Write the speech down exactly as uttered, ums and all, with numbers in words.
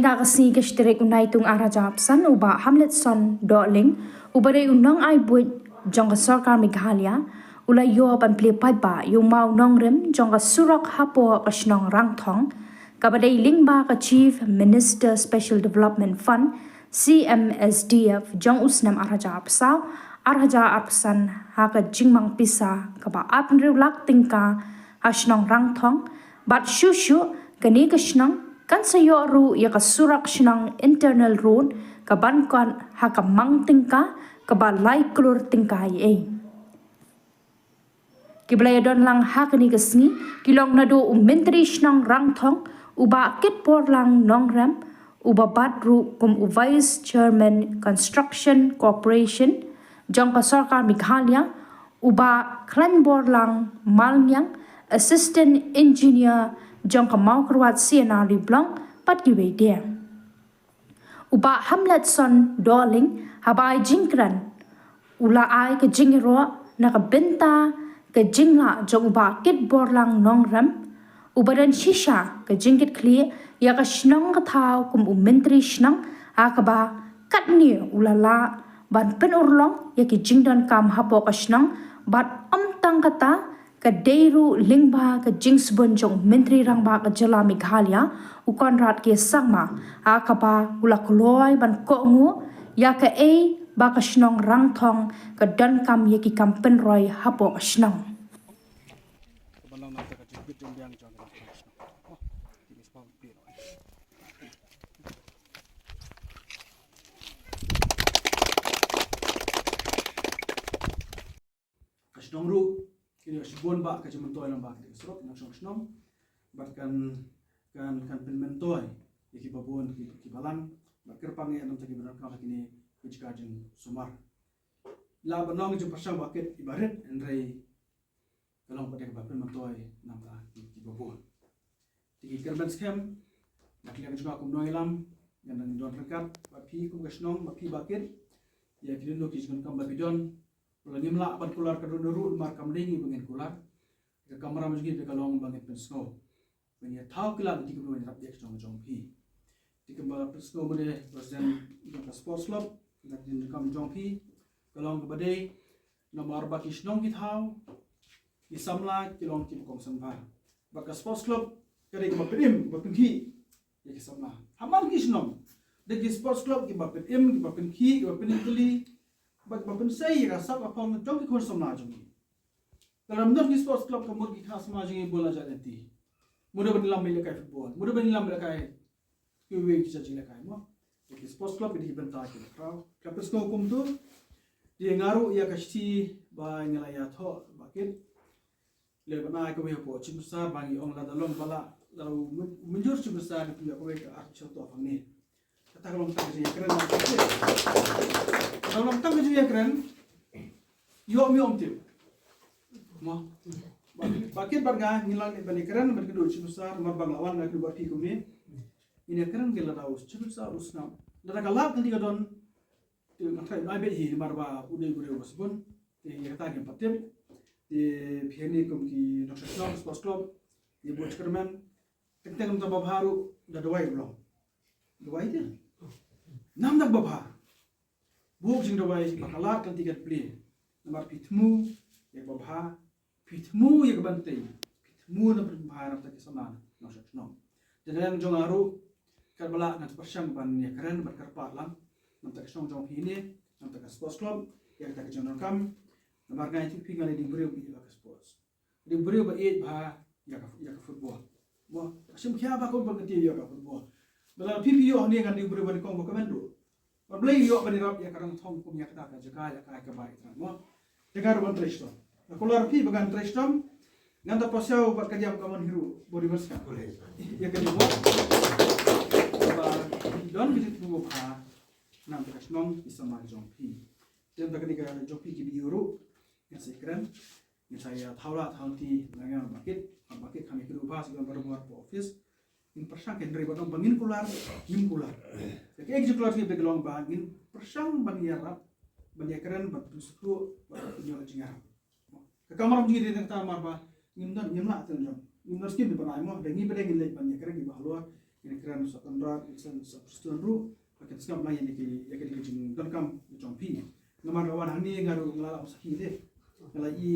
Da ka sngi ka shi tarik u Naitung ar hajar arphew san, u Bah Hamletson Dohling, uba dei u nongai buit jong ka sorkar Meghalaya, u la ïoh ban plie paidbah ïa u maw nongrim jong ka surok hapoh ka shnong Rangthong, kaba dei lyngba ka Chief Minister Special Development Fund, C M S D F, jong u snem ar hajar arphew saw, ar hajar arphew san, ha ka jingmang pisa kaba arphew hynriew lak tyngka ha shnong Rangthong, bad shuh shuh kane ka shnong kan sa ïoh ruh ïa ka surok shnong internal road kaban kot ha ka mang tyngka kaba lai klur tyngka ïa ei. Kiba la ïadon lang ha kane ka sngi ki long naduh u Myntri Shnong Rangthong, u Bah Kitborlang Nongrem, uba bat ruh kum u Vice Chairman Construction Corporation jong ka sorkar Meghalaya, u Bah Khlaiñborlang Malngiang, Assistant Engineer jong ka Mawkyrwat C and RD Block, bad kiwei de. U Bah Hamletson Dohling, haba ai jingkren, u la ai ka jingïaroh na ka bynta ka jinglah jong u Bah Kitborlang Nongrem, uba don shisha ka jingkitkhlieh ïa ka shnong ka thaw kum u Myntri Shnong, ha kaba katne u la lah ban pynurlong ïa ki jingdonkam hapoh ka shnong, bad ym tang kata, ka dei ruh lyngba ka jingsbun jong u Myntri Rangbah ka jylla Meghalaya, u Conrad K Sangma, ha kaba u la kloi ban kohnguh ïa kaei ba ka shnong Rangthong ka donkam ïa ki kam pynroi hapoh ka shnong. Ka shnong ruh kine ka shibun ba ka jingmyntoi lang ba ka dei ka surok na shnong shnong, bad kan kan kan pynmyntoi ïa ki babun ki ki balang, bad kyrpang ïa namta ki balang ka kine ki jaka jingsumar. La ba nong jingpyrshang ba kit i barit, hynrei ka long ba dei ka ba pynmyntoi namta ki ki babun. Te ki kyrmen skhem, na ki liang jong nga kum nongïalam, ngan nang don ryngkat bad phi kum ka shnong, bad phi ba kit ïa ki lyngngoh ki jingdonkam ba phi don. Wala ngim lah ban kular ka don ruh, namar kam dei ngi ba ngin kular. Ka kamram jong ngi ka long ba ngin pynsngew, ba ngin ïa thaw ki lad ki kumno ban ïarap ïa ka shnong jong phi. Te kumba pynsngew mynne President jong ka Sports Club, ka jingdonkam jong phi ka long kaba dei, namar ba ki shnong ki thaw, ki samla ki long ki ba kongsan bha. Bad ka Sports Club ka dei kaba pynim, kaba pynkhih ïa ki samla. Hamar ki shnong, dei ki Sports Club kiba pynim, kiba pynkhih, kiba pynkhih, bad kiba pynsei ïa ka sap ka phong jong ki khun samla jong ngi. Ka lam don ki Sports Club ka mut ki khynnah samla jong ngi bun la jait lynti. Mut ban ïalam ïalehkai football, mut ban ïalam ïalehkai kiwei ki jait jingïalehkai mo. Ki Sports Club ki dei ki bynta ki khraw. Ka pynsngew kumto. Te nga ruh ïa ka shithi ba nga la ïathoh ba kit, leh ban ai kawei hapoh Chief Minister ba ngi ong lada long ba la, lada u mynjur Chief Minister ngi pynïoh kawei ka artificial turf hangne. Kata ka long tang ka jingïakren. Ka long tang ka jingïakren. Ïoh mi ym tip. Mo. Ba, ba kit bad nga ngi la leh ban ïakren bad ka Chief Minister, namar ba nga la wan nga kynduh bad phi kumne. Ngin ïakren ki lada u Chief Minister u sngap, lada ka lad ka dei ka don. Te nga tharai ai beit hi namar ba u dei u briew ba sbun. Te ïa kata ngim pat tip. Te phi hangne kum ki nongshong shnong Sports Club, ïa board chairman, teng teng namar ba bha ruh da dawai u long. Dawai te. Namar ba bha. Buh jingdawai ba ka lad ka lynti kan plie. Namar phi thmu ïa kaba bha, phi thmu ïa ka ban tei, phi thmu na phi bha namar ki samla nongshong shnong. Te na liang jong nga ruh, katba lah ngan pyrshang ban ïakren ban kyrpad lang namar ka shnong jong phi ne, namar ka Sports Club, ïa kata ka jingdonkam. Namar nga ïathuh phi nga dei briew ba ïeit bha ka sports. Dei briew ba ïeit bha ïa ka, ïa ka football. Mo, shim khia ba ko ba ka ti ïa ka football. Ba la phi phi ïoh ne ngan dei briew ba dei kong ba ka mendu. Ba Blei ïoh ban ïarap ïa ka Rangthong kum ïa kata ka jaka ïa ka ka bai ka mo. Te ka ruh ban trei shitom. Ka kular phi ba ngan trei shitom. Ngan da pasiaw bad ka diam ka mon hiru body mask. Ïa ka diam mo. Ba don ki tu ba namar ka shnong ki samla jong phi. Te namar ka ni ka jong phi ki video ruh. Ngan sa ïakren. Ngi sa ïa thaw la thaw ti na nga ba kit, ba kit kami kru ba sa ban bar bar po office. Ngin pyrshang ken ri ba dong ba ngin kular, ngin kular. Ka ek ju kular ti ba long ba ngin pyrshang ban ïarap, ban ïakren, ban pynsukru, ban pynïoh jingïarap. Ka kamram jingïarap ta mar ba ngin don ngin la tyn jong. Ngin don skim di ban ai mo, da ngi ba da ngin leit ban ïakren ngi ba halor. ki nongkren, Soh Conrad, Vincent, Soh Prestone ruh ba kin sngap lang ïa kine ki, ïa kine ki jingdonkam jong phi. Namar ba wan hangne nga ruh nga la lah sakhi de, nga la i